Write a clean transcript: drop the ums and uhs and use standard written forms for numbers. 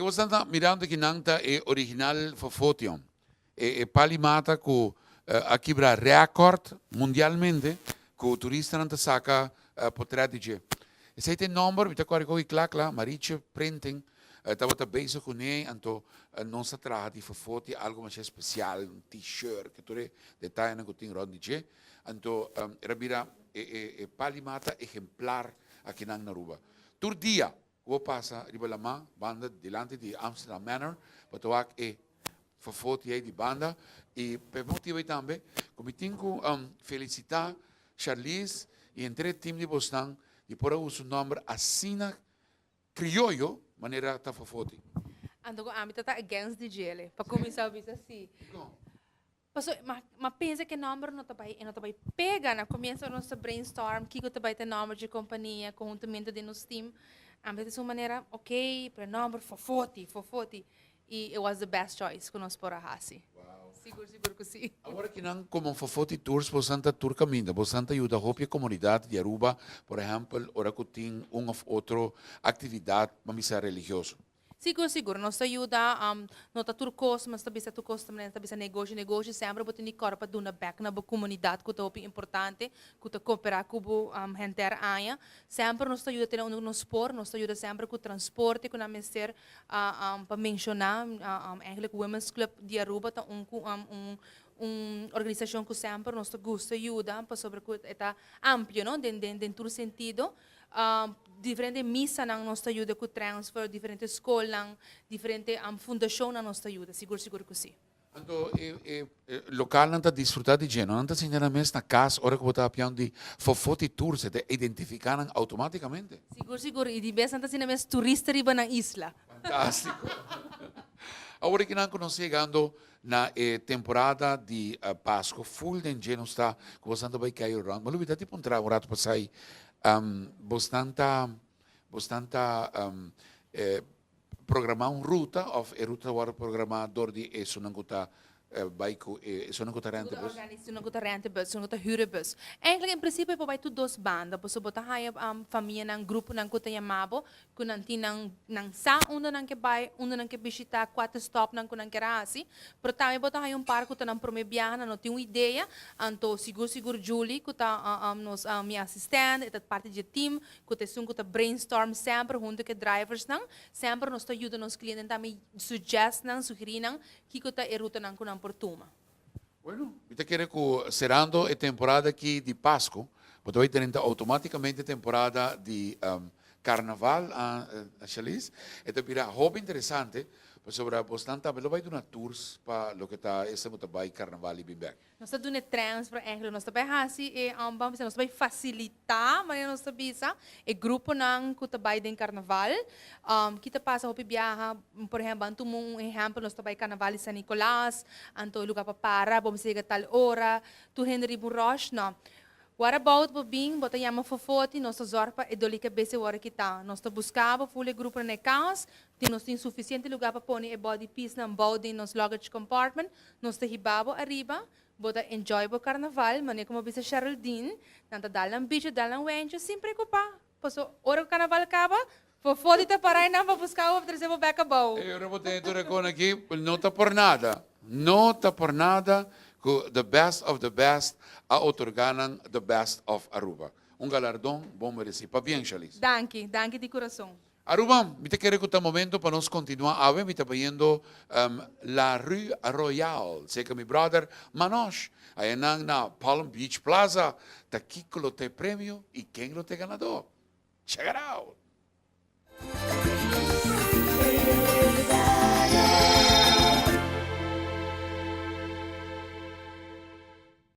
boso ta mirando aki nan ta e original Fofotion. E pali mata ku a kibra record mundialmente ku turistanan ta saka potret di dje. Esei ta e nomber, mi ta kòrda koki kla kla, Marietje Printing tabata bezig kuné, anto nos a traha di Fofoti algu masha espesial, un t-shirt, ku tur e detayenan ku tin rònt di dje. Anto el a bira e pali mata ehemplar akinan na Aruba. Tur dia ku bo pasa riba lamá banda dilanti di Amsterdam Manor bo ta wak e fofoti ei di banda i pa e motibu ei tambe ku mi tin ku felisitá Charlize i henter e tim di bosnan di por a usa un nòmber asina krioyo manera ta fofoti. Anto ku ami ta ta against di djele pa kuminsá bisa si. Dikon? Paso m'a pensa ku e nòmber no ta bai e no ta bai pega. Na komienso nos ta brainstorm kiko ta bai ta e nòmber dje kompania konhuntamente den nos team. Ami ta su manera ok, pero e nòmber Fofoti, Fofoti. I it was the best choice ku nos por a hasi. Sigur sigur ku si. Awor akinan komo Fofoti Tours bosan ta tur kaminda, bosan ta yuda hopi e komunidat di Aruba, por ehèmpel ora ku tin un òf otro aktividat, ban bisa religioso. Sigur sigur nos ta yuda no ta tur kos mas ta bisa tur kos ta manera ta bisa negoshi negoshi semper bo tin di kòrda pa duna bèk na bo komunidat ku ta hopi importante ku ta koperá ku bo henter aña semper nos ta yuda tene unda ku nos por nos ta yuda semper ku transporte ku nan mester pa menshoná eigenlijk Women's Club di Aruba ta un ku un un organisashon ku semper nos ta gusta yuda pasobra ku e ta amplio no den den tur sentido. Diferente misanan nos ta yuda ku transfer, diferente skolnan, diferente fundashonnan nos ta yuda, sigur sigur ku si. Anto e e lokalnan ta disfruta di dje, no? Nan ta sinti nan mes na kas ora ku bo ta apian di Fofoti Tours, e ta identifiká nan outomátikamente. Sigur sigur, i di bes nan ta sinti nan mes turista riba nan isla. Fantástiko. Awor aki nan ku nos yegando na e temporada di Pasco, full den dje nos ta ku bosnan ta bai kei rond. Ma lubida di puntra un rato pasai, bosnan ta bosnan ta programá un ruta òf e ruta ta wòrdu programá dor di esunnan ku ta bai ku esunnan ku ta renta bus? Esunnan ku ta renta bus, esunnan ku ta hür e bus. Eigenlijk en prinsipio e por bai tur dos banda, pasobra bo ta haña famianan, gruponan ku ta yama bo ku nan tin nan nan sa unda nan ke bai, unda nan ke bishitá, kua ta e stòpnan ku nan ker a hasi. Pero tambe bo ta haña un par ku ta nan promé biaha, nan no tin un idea. Anto sigur sigur Julie ku ta nos mi asistènt, e ta parti di e tim, ku ta esun ku ta brainstorm semper huntu ku e driversnan. Semper nos ta yuda nos klientenan tambe suggest nan, sugerí nan kiko ta e rutanan ku nan por tuma. Bueno, mi ta kere ku serando e temporada aki di Pasku, bo ta bai drenta outomátikamente temporada di Karnaval, Shalice. E ta bira hopi interesante pasobra bosnan tambe lo bai duna tours pa loke ta esnan ku ta bai Karnaval i bin bèk. Nos ta duna e transfer eigenlijk, nos ta bai hasi e, ban bisa, nos ta bai fasilitá, manera nos ta bisa, e gruponan ku ta bai den Karnaval. Ki ta pasa hopi biaha, por ehempel, ban tuma un ehempel, nos ta bai Karnaval di San Nicolas, anto e lugar pa para, bo mester yega tal ora, tur hende riba un rush, no. What about bo bin, bo ta yama Fofoti, nos ta zorg pa e doli kabes e wòrdu kitá. Nos ta buska bo ful e gruponan na e kas, tin nos tin sufisiente lugar pa pone e body piecenan bou den nos luggage compartment, nos ta hiba bo ariba, bo ta enjoy bo karnaval, manera ku bo bisa Sheraldine, nan ta dal nan bicho, dal nan wencho, sin preokupá. Paso ora ku karnaval kaba, Fofoti ta para einan pa buska bo pa trese bo bek abou. E ora bo tene tur e kon aki, no ta por nada, no ta por nada ku the best of the best a otorga nan the best of Aruba. Un galardon bon meresi. Pabien Shalice. Danki, danki di kurason. Aruba, mi ta kere ku ta momento pa nos kontinuá awe. Mi ta bayendo La Rue Royale serka mi brother Manosh. Ayanan na Palm Beach Plaza. Ta kiko lo ta e premio i ken lo ta e ganadó? Check it out!